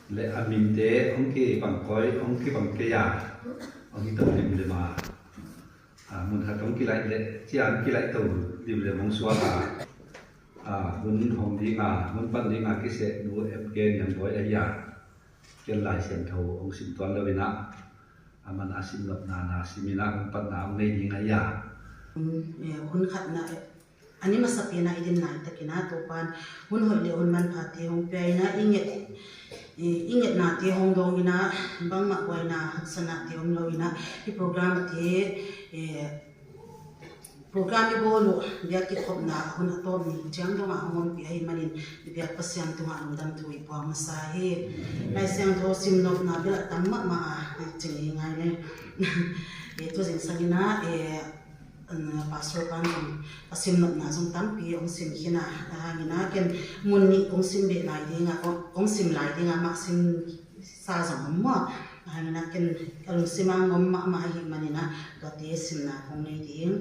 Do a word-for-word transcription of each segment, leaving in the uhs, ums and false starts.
Le a minte hong kibang koi, hong kibang kei a, hong hi to limlim a, a, mun khat hong kilaih le cian kilaih to limlim hong suak a, a, hun hong ding a, hun pan ding a kiseh nu M K Niang Bawi ahi a, ken Lai Siangtho hong sim tuan lo in a, a man a sim nopna na sim in a, hun panna hong nei ding ahi a. Hun, eh, hun khatna, eh, a ni masa pen a i din laitakin a Topa'n hun hoih le hun manphate hong pia in a, i nget, i, i ngetnate hong dawng in a, bangmah buaina haksanate om lo in a, i program te, eh, program i bawl uh biak kikhopna hun a tawp ni ciang dongah hong ompih ahih manin i biak Pasian tungah lungdam thu i puak masa hi. Lai Siangtho sim nopna bel a tam mahmah a, ci ngei ngai le. Eh, tu zingsang in a, eh, Pastor pan zong a sim nopna zong tampi hong sim khin a, a hang in a ken mun nih kong sim beh lai ding a, kong, kong sim lai ding a, mah simsa zong om maw. A hang in a ken ka lungsim ah ngom mahmah ahih manin a, tuate simna kong nei ding.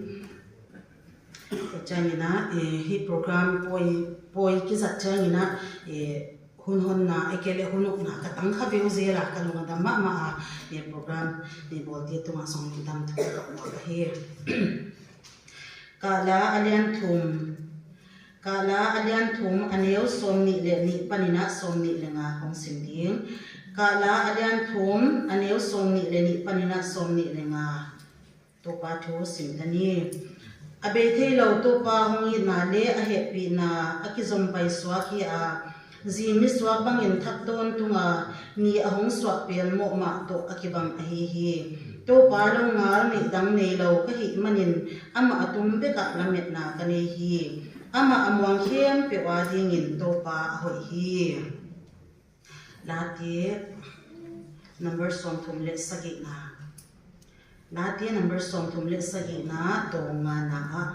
Tua ciangin a, eh, hih program pawi, pawi kizat ciangin a, eh, hun honna, eh, kei le hun ukna ka tang kha veu zel a, ka lung a dam mahmah a, eh, program, eh, bawlte tungah zong lungdam thu ka puak ahi. Kahla a lian thum, Kahla a lian thum a neu sawm nih le nih panin a sawm nih le nga kong sim ding. Kahla a lian thum a neu sawm nih le nih panin a sawm nih le nga. Topa thu sim ta ni. A bei thei lo Topa hong itna le a hehpihna a kizom paisuak hi a, zi misuak bangin thak tawntung a, ni a hong suah pelmawh mah tawh a kibang ahi hi. Topa longngal neih dang nei lo ka hih manin amah a tum bekah lametna ka nei hi. Amah a muang khempeuh a dingin Topa a hoih hi. Late number sawmthum le sagihna. Late number sawmthum le sagihna dawng ngana ah.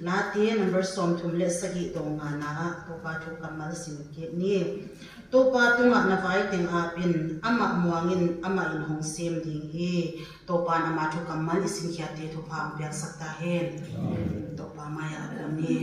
Late number sawmthum le sagih dawng ngana ah Topa thu kammal sim kik ni. Topa tungah na vai teng apin amah muangin amah in hong sem ding hi. Topa in ama thu kammal i simkhiatte thupha hong piaksak ta hen. Topa mai-ah a pum ni.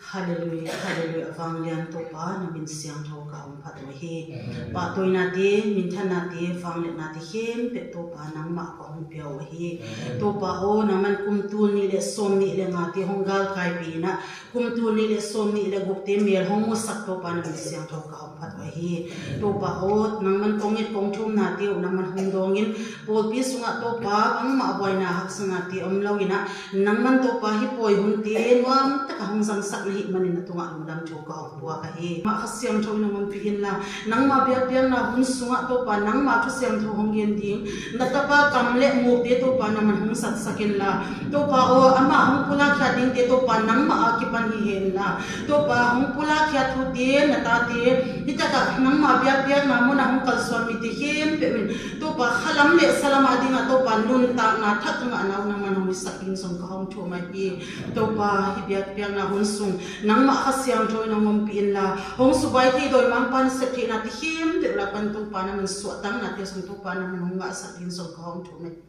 Halleluia, halleluia. Vanglian Topa, na min siangtho ka hong phat uh hi. Pahtawinate, minthannate, vangliatnate khempeuh Topa nangmah ka hong pia uh hi. Topa aw, nangman kum tul nih le sawm nih le ngate hong galkaipih in ah, kum tul nih le sawm nih le gukte mel hong musak Topa, na min siangtho ka hong phat uh hi. Topa aw, nangman kong it kong thumnate uh nangman hong dawngin, pawlpi sungah Topa bangmah buaina haksanate om lo in ah, nangman Topa hih pawi hunte nuam taka hong zangsak na hih manin na tungah lungdam thu ka hong puak ahi. Mah Kha Siangtho in hong ompih inla, nangmah biakpiakna hun sungah Topa nangmah thu siangtho hong gen ding, na tapa kam le mukte Topa nangman hong zatsak inla, Topa aw, amah hong pulak khiat dingte Topa nangmah a kipan hi hen la, Topa hong pulak khiat thute na tate hih takah nangmah biakpiakna munah hong kalsuan mite khempeuh in Topa khalam le salam a dingah Topa nuntakna thak ka ngahna uh nangman hong hisak ding zong ka hong thum ahi. Topa hih biakpiakna hun sung nangmah Kha Siangtho in hong ompih inla, hong subai thei dawimangpa nasep theihnate khempeuh lak pan Topa nangman suahtaknate zong Topa nangman hong ngahsak ding zong ka hong thum ahi.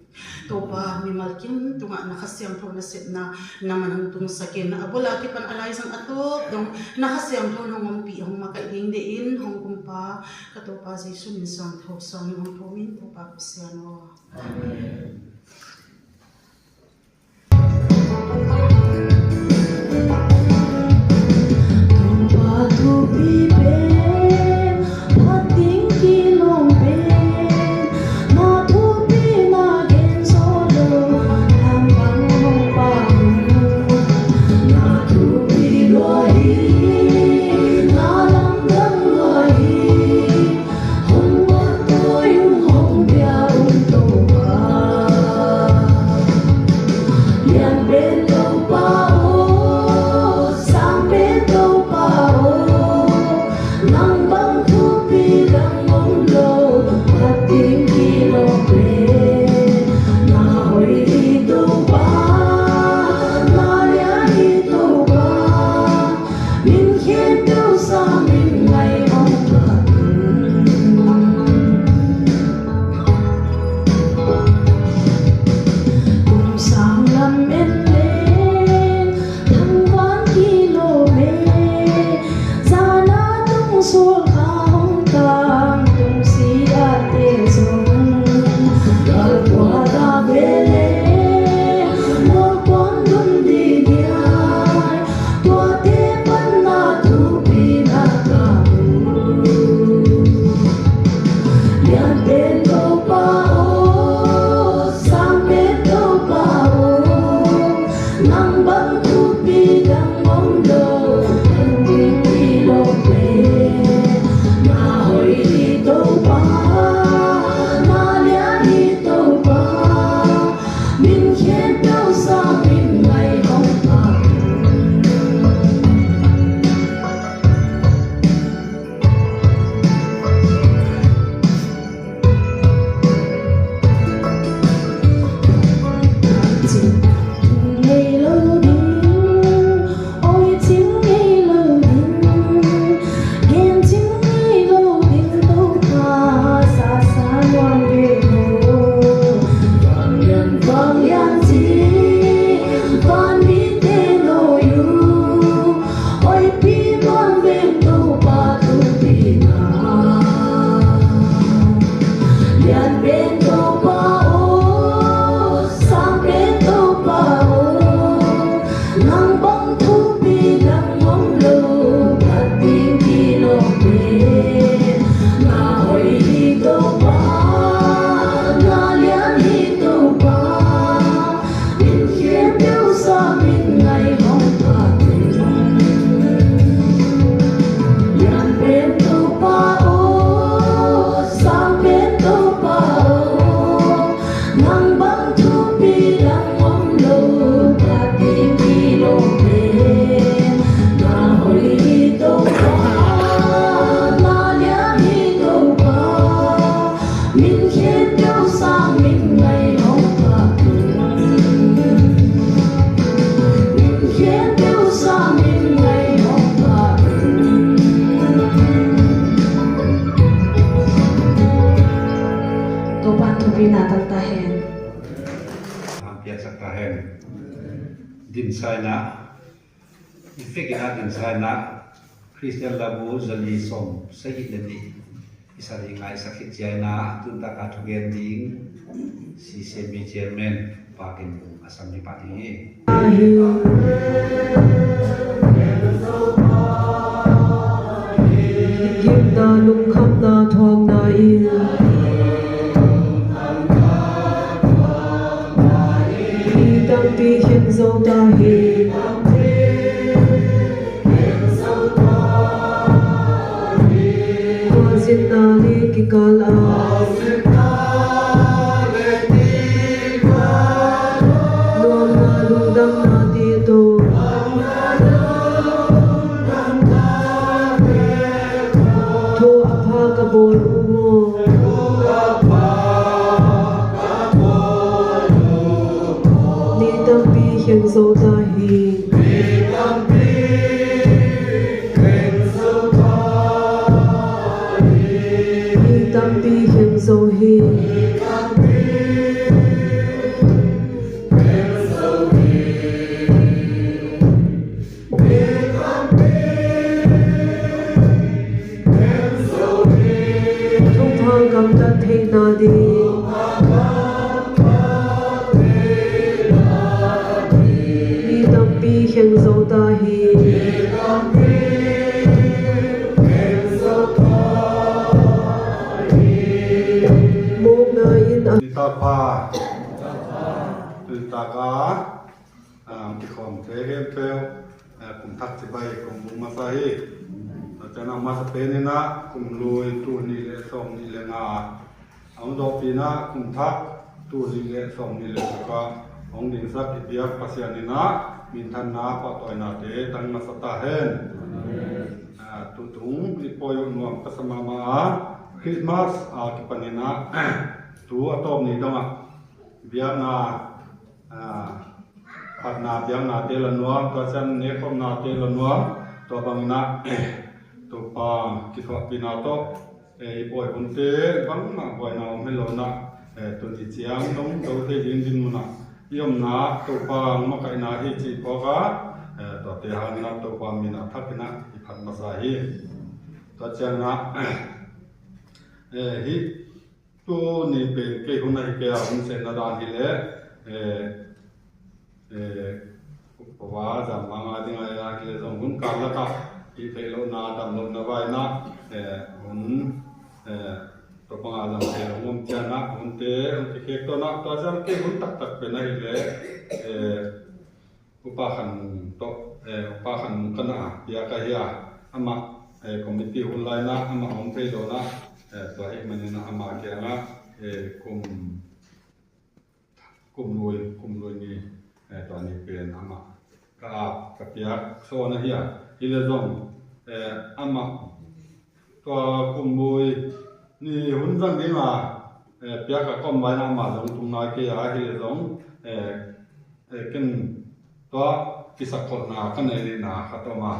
Topa mimal kim tungah na Kha Siangtho nasepna nangman hong tungsak in, a bul a kipan a laizang a tawp dong na Kha Siangtho in hong ompih hong makaih ding deih in, hong kumpa ka Topa Jesu min siangtho sangin hong thum in Topa Pasian aw. Amen. Dinsaina, i fekina dinsaina, Khristian labu zali sawm sagih le nih i sa ding a i sa khit ciangin a, tun taka thugen ding C C M B Chairman Pa Ken Bung a sam ni pa ding hi. Gimna lungkhamna thuakna in mi tampi kheng zo ta hi. Khuazinna le kikal a nuamna lungdamna te tawh thu a pha ka bawl uh maw? Mi tampi kheng zo ta hi. Mi tampi kheng zo hi. Thupha gamtat theihna ding mi tampi kheng zo ta hi. Mawkna in a Tuitaka, ah, kikhawmte khempeuh, ah, kum thak cibai kum bung masa hi. Tua ciangin a masa penin a kum lui tul nih le sawm nih le nga, a hong dawhpih in a kum thak tul nih le sawm nih le guk a hong dingsak i biak Pasian in a minthanna pahtawinate tang masa ta hen. Ah, tutung i pawi uh nuam ka sa mahmah a, Christmas a kipanin a tu a tawp ni dongah biakna, ah, phatna biaknate la nuam, tua ciang nekkhopnate la nuam, tua bangin a Topa kithuahpihna tawh, eh, i pawi hunte bangmah buaina om hi lo in a, eh, tuni ciang dong zo thei ding dinmun ah i omna Topa makaihna hi cih phawk a, eh, tuate hangin a Topa min a thakin a i phat masa hi. Tua ciangin a, eh, hih tuni pen kei hun ahi kei a hun senna dan hi leh, eh, eh, upa zam vang a ding a, a hi leh zong hun kal lakah hih theih lohna dam lohna vai in a, eh, hun, eh, tua bang a zam thei lo ngom ciang a hunte hun kikhek tawn a, tua ciang kei hun taktak pen ahi leh, eh, Upa Khan Mung tawh, eh, Upa Khan Mung ka na a piak ahi a, amah, eh, committee hun lai in a amah om thei lo in a, eh, tua ahih manin a amah kiangah, eh, kum, kum lui, kum lui ni, eh, tua ni pen amah ka ap, ka piak sawn ahi a, hi leh zong, eh, amah tua kum lui ni hun zang ding a, eh, piak a ka om lai in a amah zong tung nai kei a, hi leh zong, eh, eh, ken tua kisakkholhna ka nei neihna khat om a,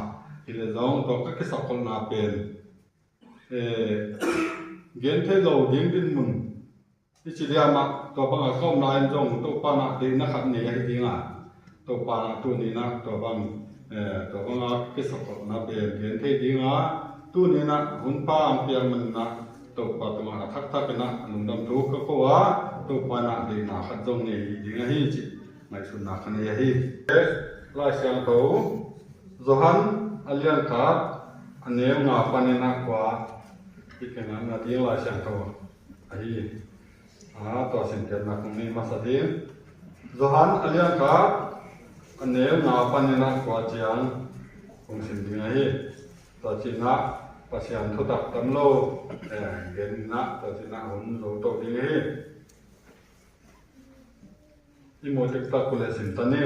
hi leh zong tua ka kisakkholhna pen, eh, gen thei lo ding dinmun i ci diam ah, tua bang a ka om lai in zong Topa in a deihna khat nei ahi ding a, Topa in a tuni in a tua bang, eh, tua bang a kisakkholhna pen gen thei ding a, tuni in a hun pha ang piak man in a Topa tungah a thakthak in a lungdam thu ka ko a, Topa in a deihna khat zong nei ding ahi cih ngaihsutna ka nei ahi. Lai Siangtho Johan a lian khat a neu nga panin a kua i kingakna ding Lai Siangtho ahi. A, tua simtehna kong nei masa ding. Johan a lian khat a neu nga panin a kua ciang kong sim ding ahi. Tua cih in a Pasian thutak tam lo, eh, gen in a tua cih in a hun zo to ding ahi. I mu tektak uh leh sim ta ni.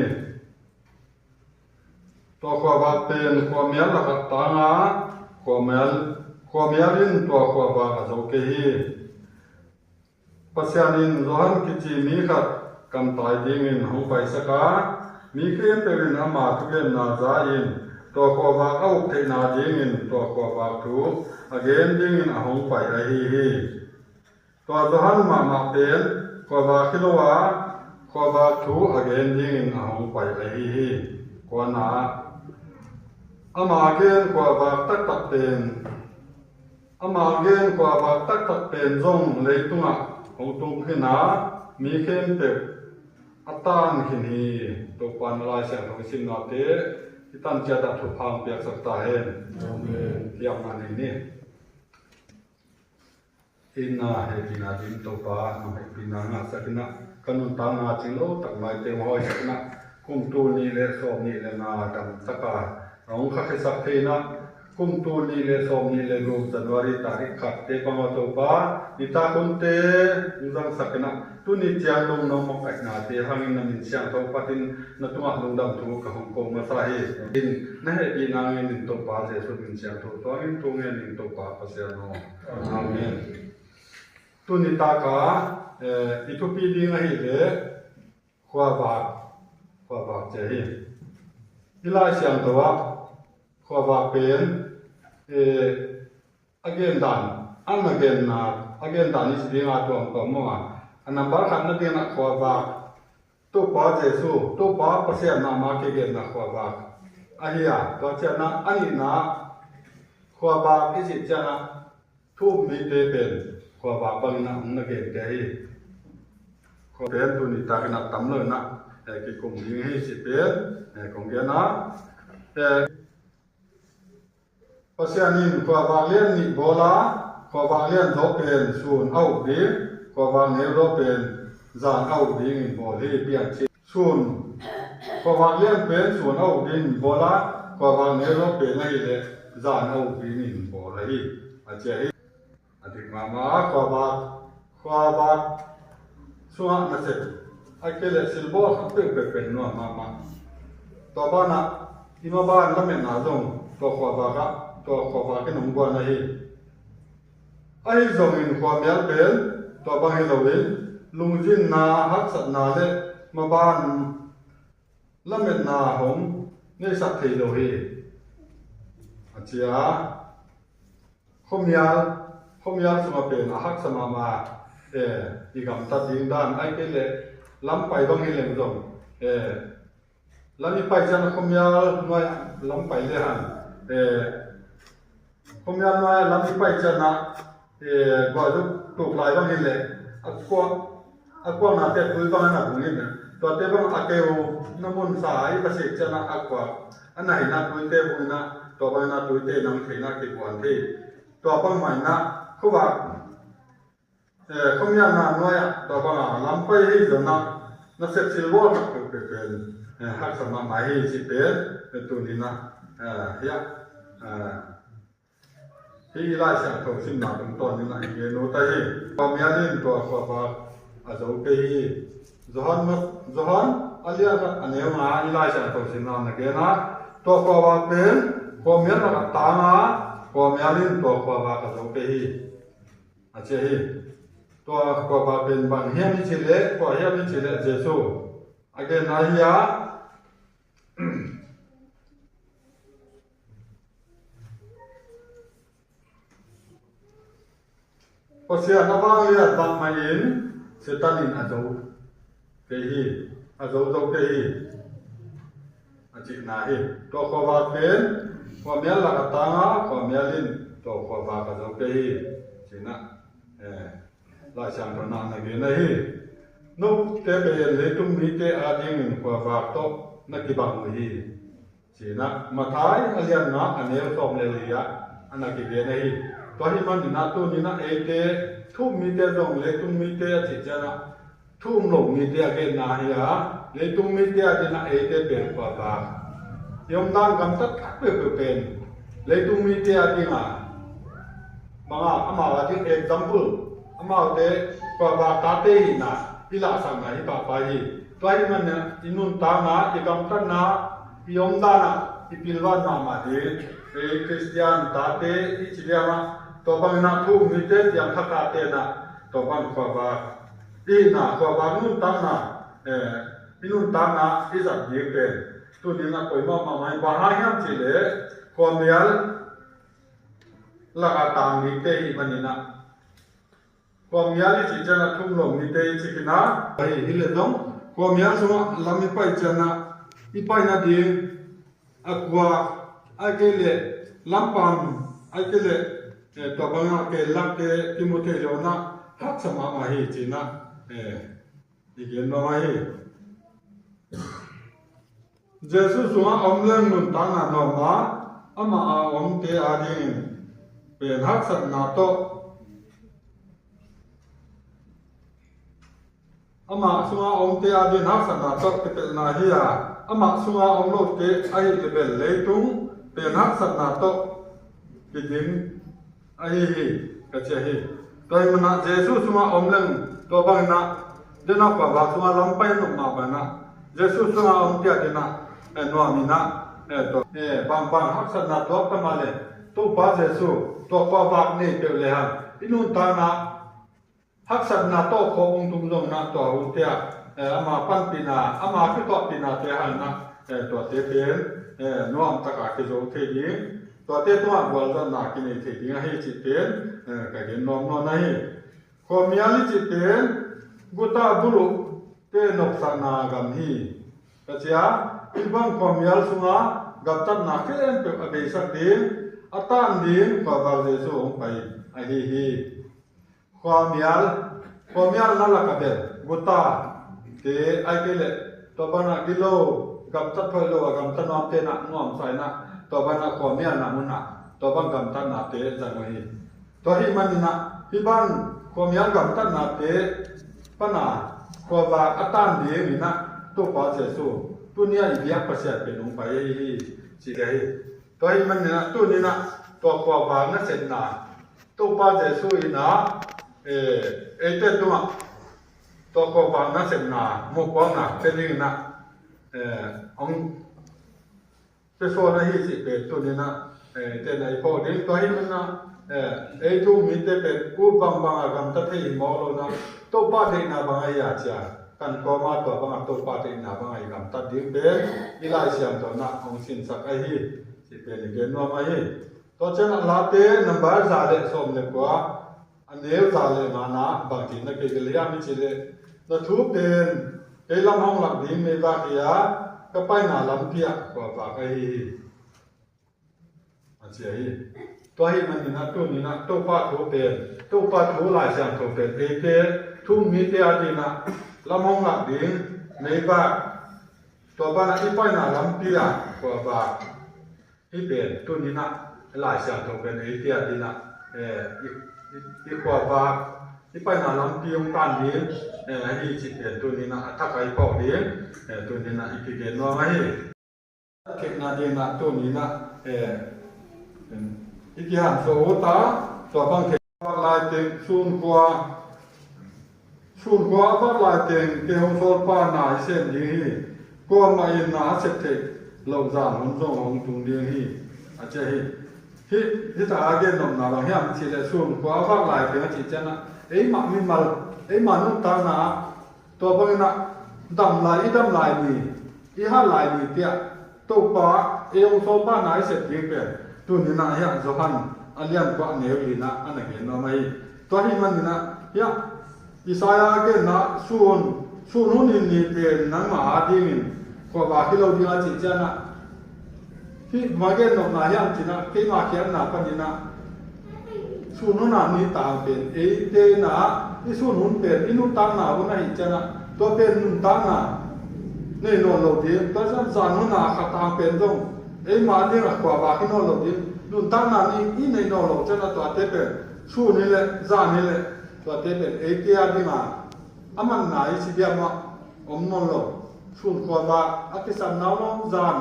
Tua khuavak pen khuamial lakah tang a, khuamial, khuamial in tua khuavak a zo kei hi. Pasian in Johan kici mi khat kamtai dingin hong paisak a, mi khempeuh in ama thugenna za in tua khuavak a uk theihna dingin tua khuavak thu a gen dingin a hong pai ahi hi. Tua Johan mahmah pen khuavak hi lo a, Khuavak thu a gen dingin a hong pai ahi hi. Kuana ama gen khuavak taktak pen, ama gen khuavak taktak pen zong leitungah hong tung khin a, mi khempeuh a tan khin hi. Topa na Lai Siangtho i simnate i tan ciatah thupha hong piaksak ta hen. Amen. Thiam mah nei ni. Inn ah hehpihna ding Topa, nong hehpihna ngahsak in ah, ka nuntakna cing lo tak maite hong hawisak in ah, kum tul nih le sawm nih le nga dam taka a hong khakhiasak thei in ah, kum tul nih le sawm nih le guk January tarik khat te bang aw Topa, nitak hunte hong zangsak in ah, tuni ciang lungno makaihna te hangin na min siangtho patin na tungah lungdam thu ka hong ko masa hi. In na hehpihna ngen in Topa Jesuh min siangtho tuangin thu ngen in Topa Pasian aw. Amen. Tuni taka, eh, i thupi ding ahih leh khuavak, khuavak ci hi. I Lai Siangtho ah khuavak pen, eh, a gen dan, a na genna, a gen dan i si ding a tuamtuam maw a. A nambar khat na ding ah khuavak, Topa Jesuh, Topa Pasian mahmah kigenna khuavak ahi a, tua ciangin a nihna khuavak i cih ciangin thu-um mite pen khuavak bangin a hong na gente hi. Khua pen tuni takin a tam lo in ah, eh, kikum ding hi cih pen, eh, kong gen a. Eh, Pasian in khuavak lian nih bawl a, khuavak lian zaw pen sun a uk ding, khuavak neu zaw pen zan a uk dingin bawl hi, Piancil. Sun, khuavak lian pen sun a uk dingin bawl a, khuavak neu zaw pen ahih leh zan a uk dingin bawl ahi, a ci hi. A dik mahmah a, khuavak, khuavak sungah nasep, ahih kei leh silbawl khat peuhpeuh pen nuam mahmah. Tua banah i maban lametna zong tua khuavak ah, tua khuavak in hong guan ahi. Ahi zongin khuamial pen tua bang hi loin, lungzinna, haksatna le maban lametna hong neisak thei lo hi, a ci a. Khuamial, khuamial sungah pen a haksa mahmah, eh, i gamtat ding dan, ahih kei leh lam pai bang hi leng zong, eh, lam i pai ciangin khuamial nuai lam pai le hang, eh, khuamial nuai lam i pai ciangin, eh, guah zuk tuk lai bang hi leh a kuak, a kuaknate tui bang a na bung in, tuate bang a keu na mun sa a i pasik ciangin a kuak, a na hi in ah tuite bung in ah, tua bang in ah tuite nang thei in ah kikuan thei. Tua bang mah in ah khuavak, eh, khuamialna nuai ah tua bang a lam pai hi zong ah nasep silbawl khat peuhpeuh pen, eh, haksa mahmah hi cih pen, eh, tuni in ah, eh, hiah, eh, Hih i Lai Siangtho simna tungtawn in ah i gen ut ahi. Khuamial in tua khuavak a zo kei hi. Johan ma-, Johan a lian khat a neu nga i Lai Siangtho simna na gen a, tua khuavak pen khuamial lakah tang a, khuamial in tua khuavak a zo kei hi, a ci hi. Tua khuavak pen bang hiam i cih leh, kua hiam i cih leh Jesuh a genna hi a, Pasian a vanglian bangmah in Satan in a zo kei hi, a zo zo kei hi, a cihna hi. Tua khuavak pen khuamial lakah tang a, khuamial in tua khuavak a zo kei hi, cihna, eh, Lai Siangtho in ah na gen ahi. Note pen leitung mite adingin khuavak tawh na kibang uh hi, ci-in ah Matthai a lian nga a neu sawm le li ah a na kigen ahi. Tua ahih manin ah tuni in ah eite thu-um mite zong leitung mite a cih ciangin ah thu-um lo mite a genna hi a, leitung mite adingin ah eite pen khuavak, i omdan gamtat khat peuhpeuh pen leitung mite adingin ah bang a, amau a ding example, amaute khuavak tate hihna i lahsakna hi pahpah hi. Tua ahih manin i nuntakna, i gamtatna, i omdan ah i pilvan mahmah ding. Ei Khristian tate i ci liam ah, tua bangin ah thu-um mite, piangthakte in ah tua bang khuavak i hihna, khuavak nuntakna, eh, i nuntakna i zat ding pen tuni in ah poimawh mahmah hi. Bang hang hiam cih leh khuamial lakah tang dingte i hih manin ah, khuamial i cih ciangin ah thu-um lo mite i cih khin a, ahi hi leh zong Khuamial sungah lam i pai ciangin ah, i paina ding a kua, ahih kei leh lampam, ahih kei leh, eh, tua bangah keelakte kimu thei lo-in ah haksa mahmah hi ci-in ah, eh, i gen nuam ahi. Jesuh sungah om leng nuntakna nuam a, amah a omte adingin pen haksatna tawh, amah sungah omte adingin haksatna tawh kipelhna hi a, amah sungah om lote ahih leh bel leitung pen haksatna tawh kiding ahi hi, ka ci hi. Tua ahih manin ah Jesuh sungah om leng tua bangin ah, den a khuavak sungah lam pai nop mah bangin ah, Jesuh sungah omte adingin ah, eh, nuam in ah, eh, tua, eh, bangbang haksatna tuak ta mah leh, Topa Jesuh, tua khuavak nei peuh lehang i nuntakna haksatna tawh khawk hong tung zongin ah, tua hunte ah, eh, ama panpihna, ama kituahpihnate hangin ah, eh, tuate pen, eh, nuamtak a kizo thei ding, tuate tungah gualzawhna kinei thei ding ahi cih pen, eh, ka gen nuam nawn ahi. Khuamial i cih pen guta buluhte nopsakna gam hi, ka ci a. Hih bang khuamial sungah gamtatna khempeuh a beisak ding, a tan ding khuavak Jesuh hong pai ahi hi. Khuamial, khuamial na lak ah bel gutate, ahih kei leh tua bangah gilo, gamtat hoih lo a gamta nuamte in ah nuamsa in ah, tua bangah khuamialna mun ah tua bang gamtatnate zang uh hi. Tua ahih manin ah hih bang khuamial gamtatnate pan a khuavak a tan dingin ah Topa Jesuh tuni a i biak Pasian pen hong pai ahi hi, ci hi. Tua ahih manin ah tuni in ah tua khuavak nasepna Topa Jesuh in ah, eh, eite tungah tua khuavak nasepna muhpuakna pia dingin ah, eh, hong pia suak ahi cih pen tuni in ah, eh, eite in ah i phawk ding. Tua ahih manin ah, eh, ei thu-um mite pen ut bangbang a gamta thei hi mawk lo-in ah, Topa deihna bang ahi a ci a, kan kawm a tua bangah Topa deihna bang a i gamtat ding pen i Lai Siangtho in ah hong sinsak ahi cih pen i gen nuam ahi. Tua ciangin ah Late number za le sawm le kua, a neu za le ngana bangci na kei ka liam i cih leh, na thu pen kei lam hong lak ding meivak hi a, ka paina lampi ah khuavak ahi hi, a ci ahi. Tua ahih manin ah tuni in ah Topa thu pen, Topa thu Lai Siangtho pen eite thu-um mite adingin ah lam hong lak ding meivak, tua banah i paina lampi ah khuavak hi pen tuni in ah Lai Siangtho pen eite adingin ah, eh, i, i, i khuavak, i paina lampi hong tan ding, eh, ahi cih pen tuni in ah a thak a i phawk ding, eh, tuni in ah i kigen nuam ahi. Theihna dingin ah tuni in ah, eh, i kihansuah ut a, tua bang theih lai teng sun khua, sun khua a vak lai teng kei hong sawlpa na i sem ding hi. Kuamah in na a sep theih loh zan hun zong hong tung ding hi, a ci hi. Hih, hih tak a gen nopna bang hiam cih leh sun khua a vak lai teng a cih ciangin ah eimah mimal, eimah nuntakna ah tua bangin ah dam lai, i dam lai ni, i hat lai nite ah Topa, ei hong sawlpa na i sep ding pen tuni in ah hiah Johan a lian kua a neu li-na ah a na gen nuam ahi. Tua ahih manin ah hiah Isaiah a genna sun, sun hun in ni pen nangmah adingin khuavak hi lo ding a cih ciangin ah, hih bang a gen nopna hiam cih leh keima khiatna panin ah sun hun a ni tang pen eite in ah i sun hun pen i nuntakna hun ahih ciangin ah tua pen nuntakna nei nawn lo ding, tua ciang zan hun a kha tang pen zong eimah ading a khuavak hi nawn lo ding, nuntakna ni i nei nawn lo ciangin ah tuate pen sun hi leh zan hi leh tuate pen eite ading a a manna i ci diam ah om nawn lo. Sun khuavak a kisapna om lo, zan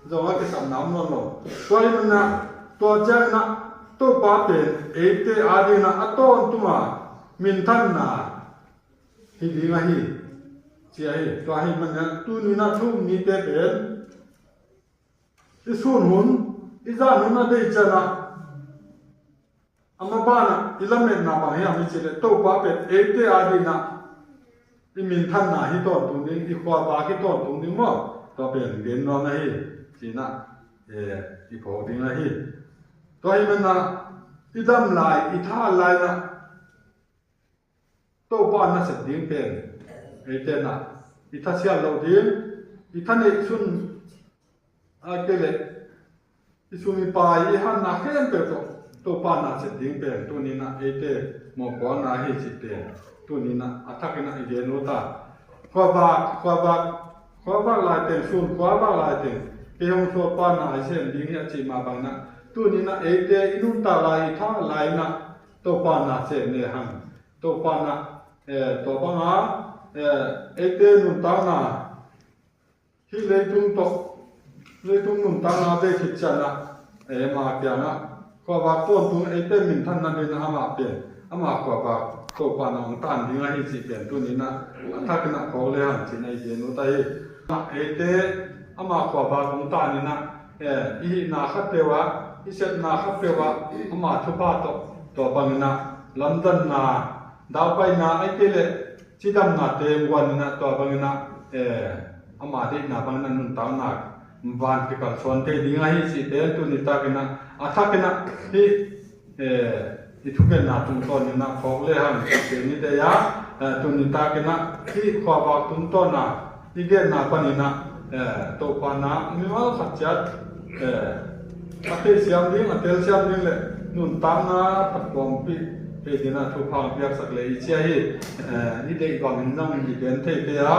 zong a kisapna om nawn lo. Tua ahih manin ah tua ciangin ah Topa pen eite adingin ah a tawntung a minthanna hi ding ahi, ci ahi. Tua ahih manin ah tuni in ah thu-um mite pen i sun hun, i zan hun a deih ciangin ah a maban ah i lametna bang hiam i cih leh Topa pen eite adingin ah i minthanna hi tawntung ding, i khuavak hi tawntung ding maw? Tua pen gen nuam ahi, ci-in ah, eh, i phawk ding ahi. Tua ahih manin ah i dam lai, i tha lai-in ah Topa nasep ding pen eite in ah i thasiat loh ding, i thaneihsun, a kei leh i sum i pai, i hanna khempeuh tawh Topa na sep ding pen tuni-in ah eite mawhpuakna ahi cih pen tuni-in ah a thakin ah i gen ut a. Khuavak, khuavak, khuavak lai teng, sun khuavak lai teng kei hong suakpa na i sem ding hi a cih mah bangin ah tuni-in ah eite i nuntak lai, i tha lai-in ah Topa na sem lehang, Topa na, eh, tua banga, eh, eite nuntakna, hih leitung tawh, leitung nuntakna bei khit ciangin ah, eh, ama kiangah khuavak tawntung eite minthanna dingin ah amah pen, ama khuavak Topa na hong tan ding ahi cih pen tuni-in ah a thakin ah phawk lehang ci-in ah i gen ut ahi. Eite ama khuavak hong tanin ah, eh, i hihna khatpeuh ah, i sepna khatpeuh ah ama thupha tawh, tua bangin ah lamdanna, daupaina, ahih kei leh cidamnate muanin ah, tua bangin ah, eh, ama deihna bangin ah nuntakna van kikalsuan thei ding ahi cihte tuni takin ah a thakin ah hih, eh, i thugenna tungtawnin ah phawk lehang cihte ni dei a, eh, tuni takin ah hih khuavak tungtawnin ah i genna panin ah, eh, Topa na mimal khat ciat, eh, a theisiam ding, a telsiam ding le nuntakna phattuampih thei dingin ah thupha piaksak le i ci hi. Eh, i deih bangin zong i gen thei kei a,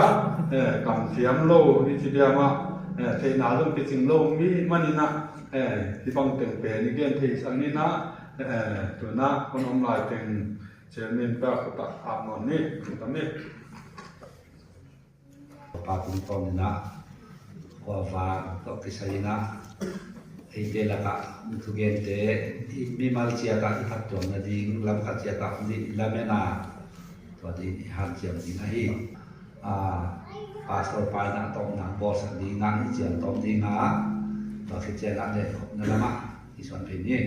eh, kamsiam lo i ci diam ah, eh, theihna zong kicing lo mi manin ah, eh, hih bang teng pen i gen theisak ni-in ah, eh, tu-in ah hong om lai teng Chairman pa khut ah ap nawn ni, khut ah ni. Pa tungtawnin ah khuavak tawh kisai-in ah eite lakah thugente i mimal ciat ah i phattuam nading lam khat ciat ah i lamen a, tua ding i hanciam ding ahi. Ah, Pastor pa in ah tawmna bawlsak ding ah i ciamtawm ding a, tua khit ciangin ah le khopna lamah i suan phei ni.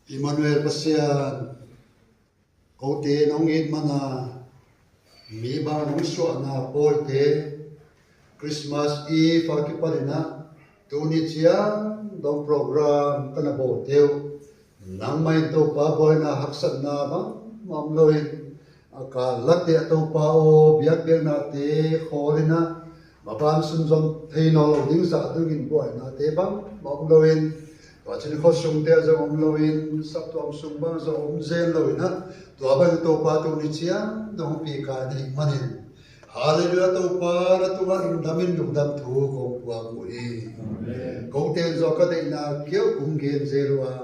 Emmanuel Pasian, kote nong it man a, mi bang nong suahna pawite, Christmas Eve a kipanin ah tuni ciang dong program ka na bawlte uh, nangmah in Topa buaina haksatna bangmah om loin, a kal latte ah Topa aw, biakpiaknate khawlin ah maban sunzom thei nawn lo ding zah dongin buainate bangmah om loin, tua cin khuasungte ah zong om loin, saptuam sung bang zong om zen loin ah, tua bangin Topa tuni ciang dong hong pikai na hih manin, Halleluiah, Topa na tungah lungdamin lungdam thu kong puak uh hi. Amen. Kote in zong ka deihna kiau kong gen zel uh a,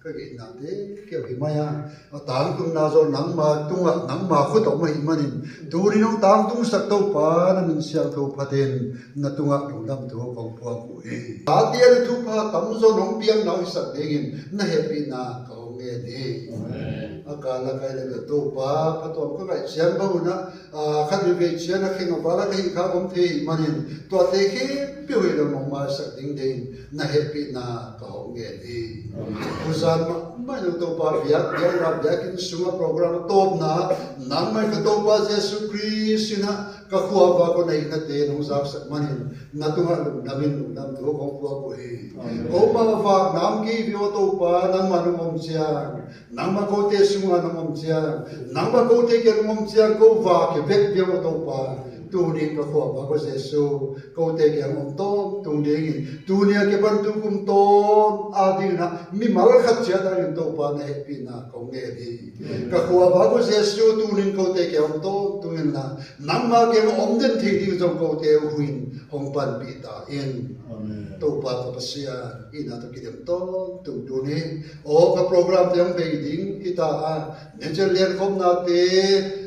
ka gennate kiau hi mai a, a tangtunna zong nangma tungah nangma khut ah om ahih manin, tuni nong tangtungsak Topa na min siangtho phatin na tungah lungdam thu kong puak uh hi. Tate a na thupha tamzaw nong piakna uh hisak dingin na hehpihna ka hong ngen hi. Amen. A kal a ka hi leh Topa, phattuam ka ngaih ciang bang un ah, a, khat veivei ciang a kheng a val a ka hih kha om thei ahih manin, tuate khempeuh hi lo nong maisak ding dingin na hehpihna ka hong ngen hi. Amen. Tuzan mahmah in Topa, biak, biakna, biakinn sungah program a tawpna, nangmah in ka Topa Jesu Khrist in ah ka khuavak aw, na hihna te nong zaksak manin, na tungah lungdamin lungdam thu kong puak uh hi. Amen. Ko mah vak nam kei viau Topa, nangmah nong om ciang, nangmah kote sungah nong om ciang, nangmah kote kiang nong om ciang, ko vak kei bek viau Topa. Tunin ka khuavak aw Jesu, kote kiang om tawntung dingin, tuni a kipan tung kum tawn a dingin ah mimal khat ciat a dingin Topa na hehpihna kong ngen hi. Ka khuavak aw Jesu, tunin kote kiang om tawntungin na, nangma kiang a om den thei ding zong kote uh in hong panpih ta in. Amen. Topa ka Pasian, itna tawh kidem tawntung tuni. Aw, ka program te hong bei ding hi ta a, Nature liankhopnate,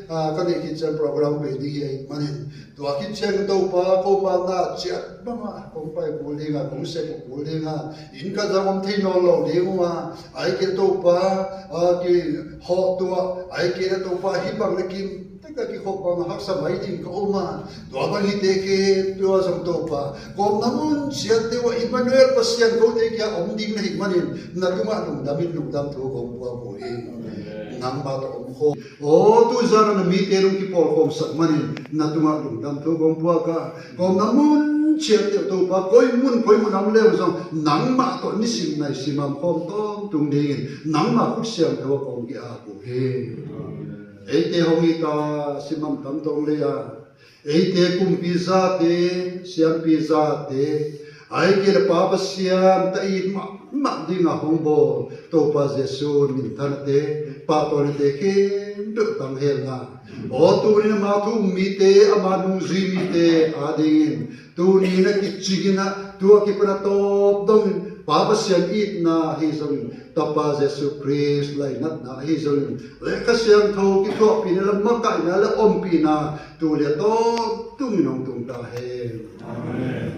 a, ka neih khit ciang program bei ding hi ahih manin, tua khit ciang Topa, ko mah na ciat bangah kong pai kul ding a, kong sep kul ding a, inn khat zong om thei nawn lo ding uh a, ahih kei leh Topa, a, kihawh tuah, ahih kei leh Topa, hih bang le kim tek a kikhop bang haksa mai ding ka om a, tua bang hite khempeuh ah zong Topa, ka omna mun ciat deuh ah Emmanuel Pasian kote kiang om ding na hih manin, na tungah lungdam in, lungdam thu kong puak uh hi. Nangma tawh om khawm. Aw, tu zan ah na mite nong kipawlkhawmsak manin, na tungah lungdam thu kong puak a, ka omna mun ciat deuh Topa, koi mun koi mun a om le uh zong, nangmah tawh nisim naisim a om khawm tawntung dingin, nangma khut siangtho ah kong ki-ap uh hi. Eite hong it a, simam tam tawng lei a, eite kumpi zate, siampi zate, ahih kei leh Pa Pasian, ta it mahmah ding a hong bawl Topa Jesu minthanate, pahtawinate khempeuh tang hen la. Aw, tuni in ama thu um mite, ama nungzui mite adingin, tuni in a kicing in a, tua kipan a tawp dongin, Pa Pasian itna ahi zongin, Tapa Jesu Khrist lainatna ahi zongin, le Kha Siangtho kithuahpihna le makaihna le ompihna, tu le a tawntungin hong tung ta hen. Amen.